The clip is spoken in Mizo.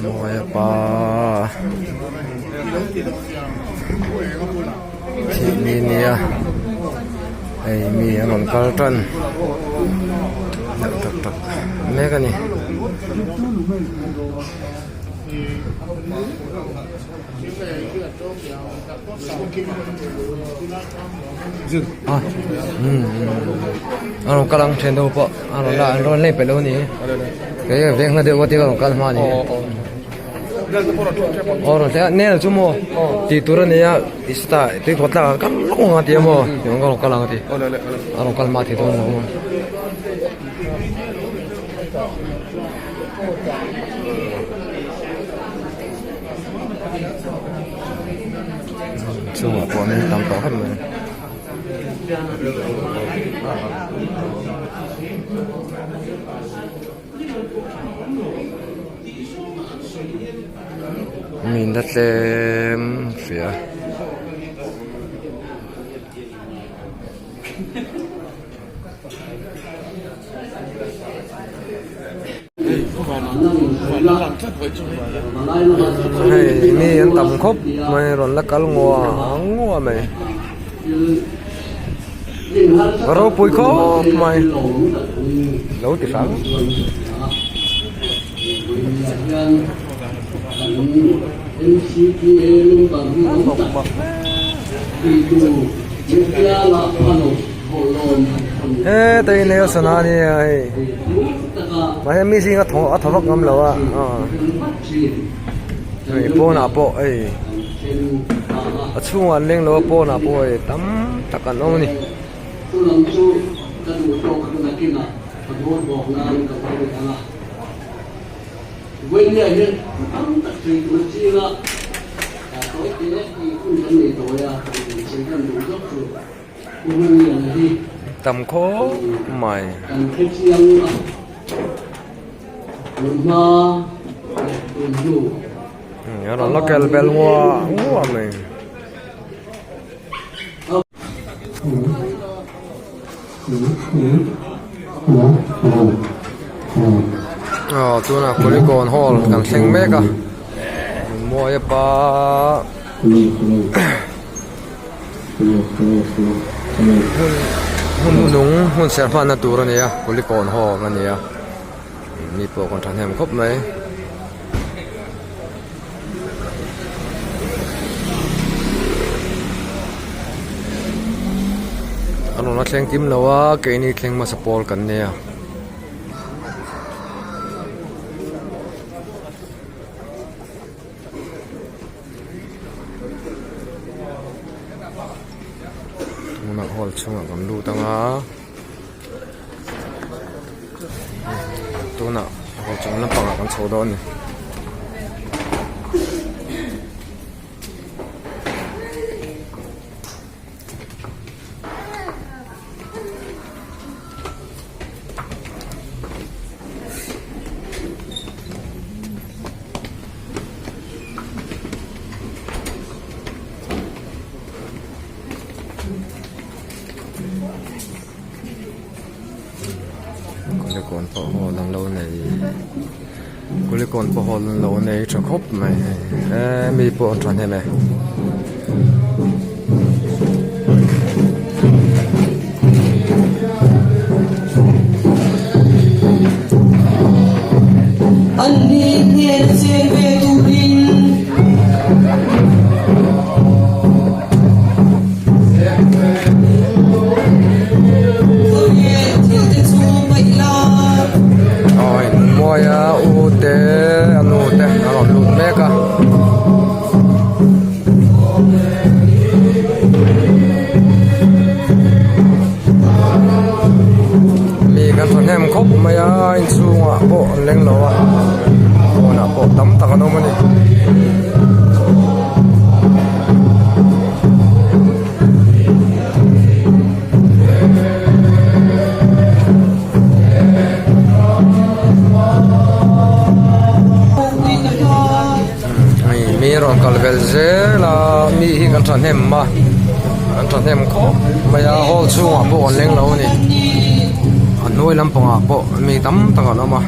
Mawia pa thih ni nia hei mi an rawn kal tan deuh tak tak mek a ni. A rawn kal ang then deuh pawh a rawn la an rawn leng peih lo a ni kei a veng hla deuh a tia ka rawn kal hma a ni aw rawn thleng a nel chu maw tih tur a nei a sawtah tui khawt tlak ah kal lawk ang a ti a maw tiang ka rawn kal ang a ti a rawn kal hma thei dawn lo a. Chungah pawh min tam tawh khawp mai. Min la tlem hria. Hei mi an tam khawp mai rawn la kal ngua ngua mai ropui khawp mai lo ti hrang. Heta hi Nelson a nia hei mahse mi zinga thaw a thaw vak ngam lo a hei pawnah pawh hei a chhungah an leng lo a pawnah pawh hei tam tak an awm a ni. Tam khawp mai. A rawn la kel bel nguah nguah mai. Aw tunah Kulikawn hall kan thleng mek a Mawi pa hmun hmun nung hmun serh hmanna tur a ni a Kulikawn hall a ni a mi pawh kan thahnem khawp mai. A rawn la thleng kim lo a keini thleng hmasa pawl kan nia. Tunah hall chhungah kan lut ang a. Tunah hall chung lampangah kan chho dawn a ni. Kulikawn pawh hall an lo nei Kulikawn pawh hall an lo nei tha khawp mai hei eee mi pawh an thahnem e. Mawia u te a nu te a rawn lut mek a. Mi kan thahnem khawp mai a inchhungah pawh an leng lo a pawnah pawh tam tak an awm a ni. Hei mi rawn kal vel zel a mi hi kan thahnem a kan thahnem khawp mai a hall chhungah pawh an leng lo a ni. A hnuai lampangah pawh mi tam tak an awm a.